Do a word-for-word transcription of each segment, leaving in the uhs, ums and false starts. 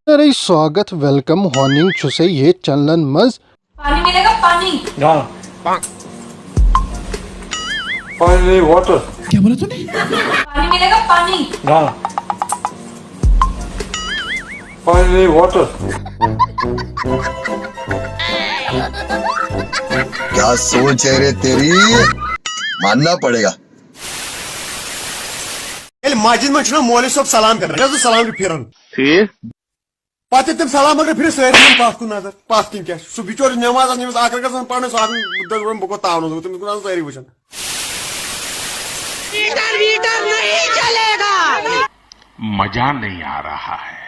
سٲرے سواگت، ویلکم، ہوننگ چھُسے ییٚتھۍ چینلن منٛز۔ پانی ملے گا، پانی۔ हाँ। पानी नहीं, वाटर। क्या बोला तूने? पानी मिलेगा, पानी। हाँ। पानी नहीं, वाटर। क्या सोच है रे तेरी, मानना पड़ेगा। ییٚلہِ مسجد منٛز چھُنہ مولوی صٲب سلام کران، مےٚ چھُ سلام تہِ پھِران۔ ٹھیٖک۔ پتہٕ ییٚلہِ تٔمۍ سلام مگر پھِرِ، سٲری دِوان پتھ کُن نظر، پتھ کِنۍ کیٛاہ چھُ؟ سُہ بِچور چھُ نٮ۪ماز آسان، ییٚمِس اکھ رکعت آسان پرنَے، سُہ اکھ دَپان، بہٕ کوٚت تاونَس گوٚو، تٔمِس کُن آسان سٲری وٕچھان۔ हीटर वीटर नहीं चलेगा। मजा नहीं आ रहा है।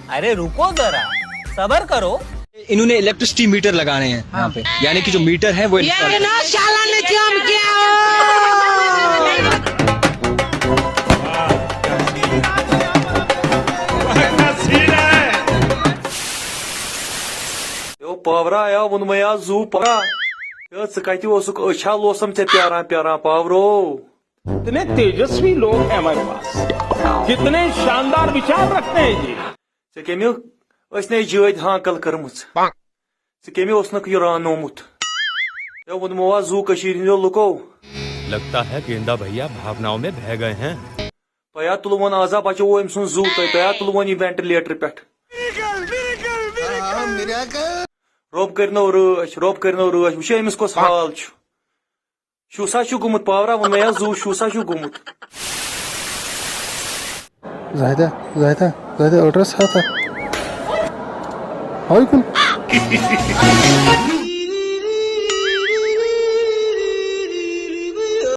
अरे रुको जरा, सबर करो। इन्होंने इलेक्ट्रिसिटी मीटर लगाने हैं यहाँ पे, यानी कि जो मीटर है वो ये इंस्टॉल ना साला ने काम किया हो। यो पावरा आया, वोन मैं आज जू परा। यो ژٕ کتہِ اوسُکھ؟ أچھا لوسم ژےٚ پیاران پیاران پاورو۔ इतने तेजस्वी लोग हैं हमारे पास, कितने शानदार विचार रखते हैं जी। ژےٚ کٔمۍ ٲس نَے جٲدۍ ہانکل کٔرمٕژ؟ ژےٚ کٔمۍ اوس نہٕ یہِ رانومُت؟ ژےٚ ووٚنمو آز زُو کٔشیٖرِ ہٕنٛدیو لُکو۔ लगता है गेंदा भैया भावनाओं में बह गए हैं। تۄہہِ ہا تُلوُن آز ہا بچوو أمۍ سُنٛد زُو تۄہہِ، تۄہہِ ہا تُلوُن یہِ وینٹِلیٹرِ پٮ۪ٹھ۔ روٚب کٔرنو رٲچھ، روٚب کٔرنو رٲچھ، وٕچھو أمِس کۄس حال چھُ۔ شوٗسا چھُ گوٚمُت پاورا، ووٚنمَے ہا زُو شوٗسا چھُ گوٚمُت۔ زاہدہ، زاہدہ، زاہدہ، أڑرَس ہا تَتھ۔ ہاوٕے کُن۔